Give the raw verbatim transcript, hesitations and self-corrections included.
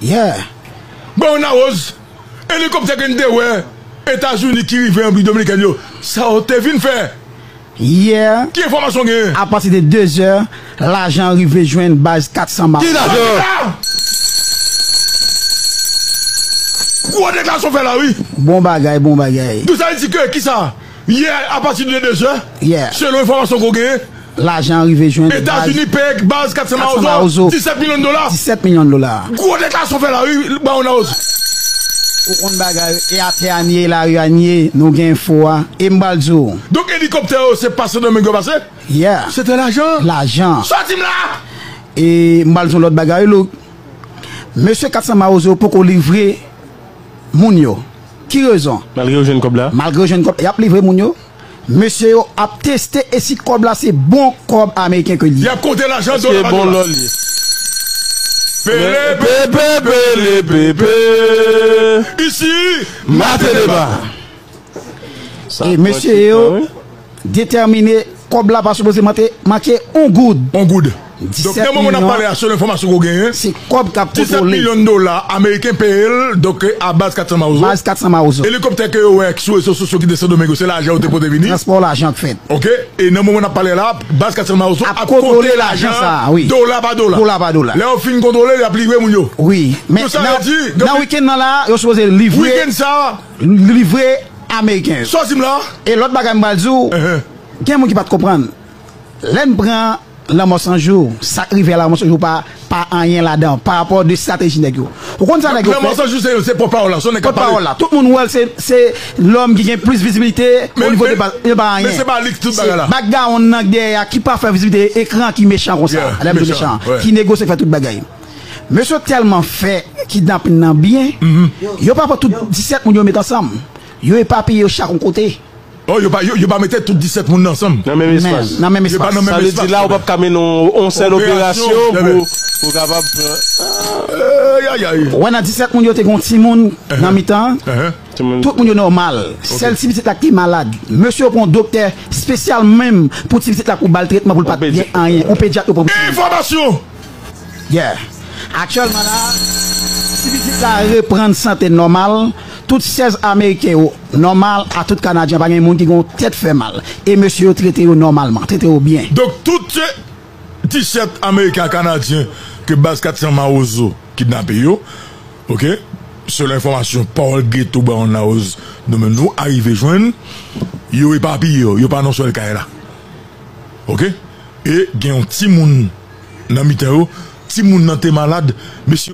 Yeah. Bon, Nawoz, elikoptè ke n te wè Etazini ki rive Repiblik Dominikèn yo, sa yo te vin fè? Yeah. Ki enfòmasyon w genyen? Apati de de zè, lajan rive jwenn baz kat san Mawozo. Ki lajan? Gwo deklarasyon fè la, wi. Bon bagay, bon bagay. Donk sa vle di ke kisa? Yè, apati de de zè, yeah, selon enfòmasyon ke w genyen, lajan rive jwenn Etazini peye baz kat san Mawozo, disèt milyon dola. Disèt milyon dola. Gwo deklarasyon fè la, wi, Baron Nawoz. Ou konn bagay, e atè a n ye, lari a n ye, nou gen enfo a. E m pral di w. Donk elikoptè yo, se pa Sendomeng yo pase? Yeah. Se te lajan. Lajan. Sòti m la! E m pral di w lòt bagay, Louk. Mesye kat san Mawozo poko livre moun yo. Ki rezon? Malgre yo jwenn kòb la? Malgre yo jwenn kòb, y ap livre moun yo. Mesye yo ap teste e si kòb la se bon kòb ameriken ke li ye. Y ap konte lajan dola pa dola. Èske bon lò l ye? Pele pepe, pele pepe. Isi, Mate Deba. E mesye yo detèmine kòb la pa sipoze manke, manke on goud. On goud. Donk, nan moman n ap pale a, selon enfòmasyon ke w genyen, se kòb k ap kontwole. Disèt milyon dola ameriken peye l, donk, a baz kat san Mawozo. Baz kat san Mawozo. Elikoptè ke yo wè sou rezo sosyo ki desann Sendomeng yo, se lajan yo te pote vini. Transpò lajan k fèt. Oke? E nan moman n ap pale la, baz kat san Mawozo ap konte lajan sa, wi, dola pa dola. Dola pa dola. Lè yo fin kontwole, y ap livre moun yo. Wi, men nan wikenn nan la, yo sipoze livre, livre ameriken yo. Sa w di m la? E lòt bagay m pral di w, gen moun ki pa t konprann. Lè n pran Lanmò San Jou, sa k rive a Lanmò San Jou pa, pa anyen ladan, pa rapò de estrateji nèg yo. Ou konn sa nèg yo fè? Lanmò San Jou, se, se pòtpawòl la, se yon nèg k ap pale. Pòtpawòl la. Tout moun wè l, se, se lòm ki gen plis vizibilite o nivo de baz, e pa anyen. Men se pa li k tout bagay la. Se background nan dèyè a ki pa fè vizibilite, ekran ki mechan konsa. Yeah, lè m di mechan, ki negosye, k fè tout bagay. Mesye yo tèlman fè kidnapin nan byen, yo pa pran tout disèt moun yo met ansanm. Yo epapiye yo chak yon kote. Oh, yo pa, yo, yo pa mete tout disèt moun nan ansanm. Nan menm espas. Nan menm espas. Sa vle di la, ou p ap ka mennen yon, yon sèl operasyon pou, pou kapab pran. Ou wè nan disèt moun yo te gen yon timoun nan mitan an. Tout moun yo nòmal. Sèl ti pitit la ki te malad. Mesye yo pran yon doktè espesyal menm pou ti pitit la pou ba l tretman pou l pa t gen anyen. Yon pedyat yo pran pou ti pitit. Enfòmasyon! Yeah. Aktyèlman la, ti pitit la reprann sante nòmal. Tout sèz ameriken yo nòmal, a tout kanadyen, pa gen moun ki gen yon tèt fè mal. E mesye yo trete yo nòmalman, trete yo byen. Donk, tout disèt ameriken ak kanadyen ke baz kat san Mawozo kidnape yo, oke, selon enfòmasyon Paul Guetto, Brown House, nou menm nou arive jwenn, yo epapiye yo, yo pa nan sèl kay la. Oke? E gen yon timoun nan mitan yo, timoun nan te malad, mesye